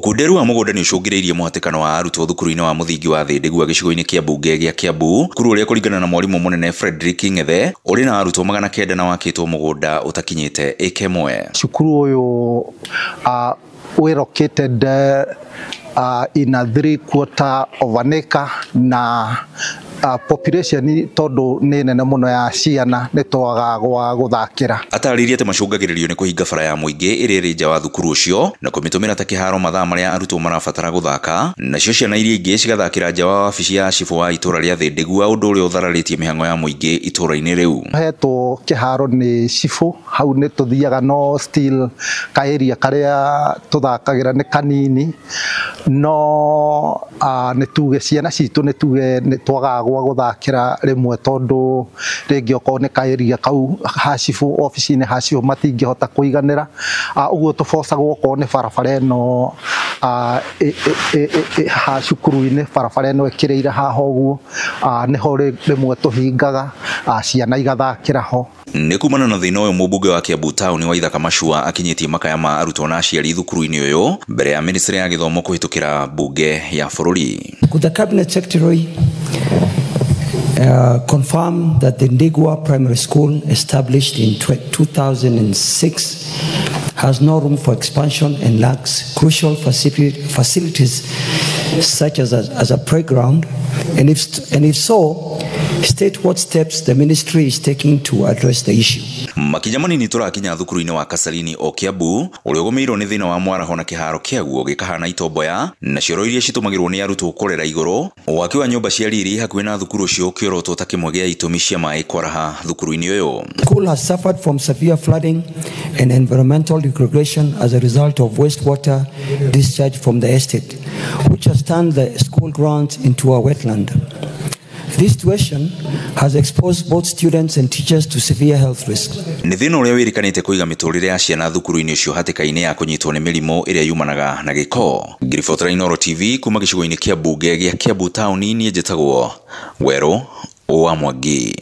Ũkunderu wa mũgũnda nĩ ũcũngĩrĩirie mũhatĩkano wa arutwo thukuru-inĩ wa mũthingi wa Thĩndĩgua gĩcigo-inĩ kĩa mbunge gĩa Kiambu, thukuru ũrĩa kũringana na mwarimũ mũnene Frederick Ng'ethe ũrĩ na arutwo 900 na wakĩtwo mũgũnda ũtakinyĩte ĩka ĩmwe. Cukuru ũyũ wĩ located in a 3/4 of an acre na population tondu nĩ nene mũno ya ciana nĩ twaga gwa gũthakĩra. Atarĩirie atĩ macũngagĩrĩrio nĩ kũhinga bara ya mũingĩ ĩrĩa ĩrĩ nja wa thukuru ũcio na kũmĩtũmĩra ta kĩharo mathaa marĩa arutwo marabatara gũthaka, nacio ciana iria ingĩ cigathakĩra nja wa wabici ya cibũ wa itũra rĩa Thĩndĩgua, ũndũ ũrĩa ũthararĩtie mĩhang'o ya mũingĩ itũra-inĩ rĩu. Hetwo kĩharo nĩ cibũ, hau nĩ tũthiaga no still ka area karĩa tũthakagĩra nĩ kanini, no nĩ tuge ciana citũ nĩ tuge nĩ twagaga gwa gũthakĩra rĩmwe tondu rĩngĩ okorwo nĩ ka area kau ha cibũ obici-inĩ ha cibũ matingĩhota kũiganĩra, ũguo tũbocagwo okorwo nĩ barabara ĩno ha cukuru-inĩ, barabara ĩno ĩkĩrĩire haha ũguo, nĩho rĩmwe tũhingaga ciana igathakĩra ho. Nĩ kumana na thĩna ũyũ mũmbunge wa Kiambu Town Waithaka Machua akinyĩtie makaya ma arutwo na aciari thukuru-inĩ ũyũ mbere ya ministry ya gĩthomo kũhĩtũkĩra mbunge ya bũrũri. Could the cabinet secretary confirm that the Ndigwa Primary School, established in 2006, has no room for expansion and lacks crucial facilities such as a playground, and if so, state what steps the ministry is taking to address the issue? Makinya manini tũrakinya thukuru-inĩ wa Kasarini o Kiambu ũrĩa ũgũmĩirwo nĩ thĩna wa mwaraho na kĩharo kĩaguo gĩkahana itomboya na cioro iria citũmagĩrwo nĩ arutwo kũrera igũrũ. Waki wa nyũmba cia riri hakuhĩ na thukuru ũcio ũkĩorotwo ta kĩmwe gĩa itũmi cia maĩ kwaraha thukuru-inĩ ũyũ. School has suffered from severe flooding and environmental degradation as a result of wastewater discharge from the estate, which has turned the school grounds into a wetland. This situation has exposed both students and teachers to severe health risks. Nĩ thĩna ũrĩa wĩrĩkanĩte kũiga mĩtũrĩre ya ciana thukuru-inĩ ũcio hatĩka-inĩ ya kũnyitwo nĩ mĩrimũ ĩrĩa yumanaga na gĩko. Ngiribotera Inooro TV kuma gĩcigo-inĩ kĩa mbunge gĩa Kiambu Town, niĩ njĩtagwo Werũ wa Mwangi.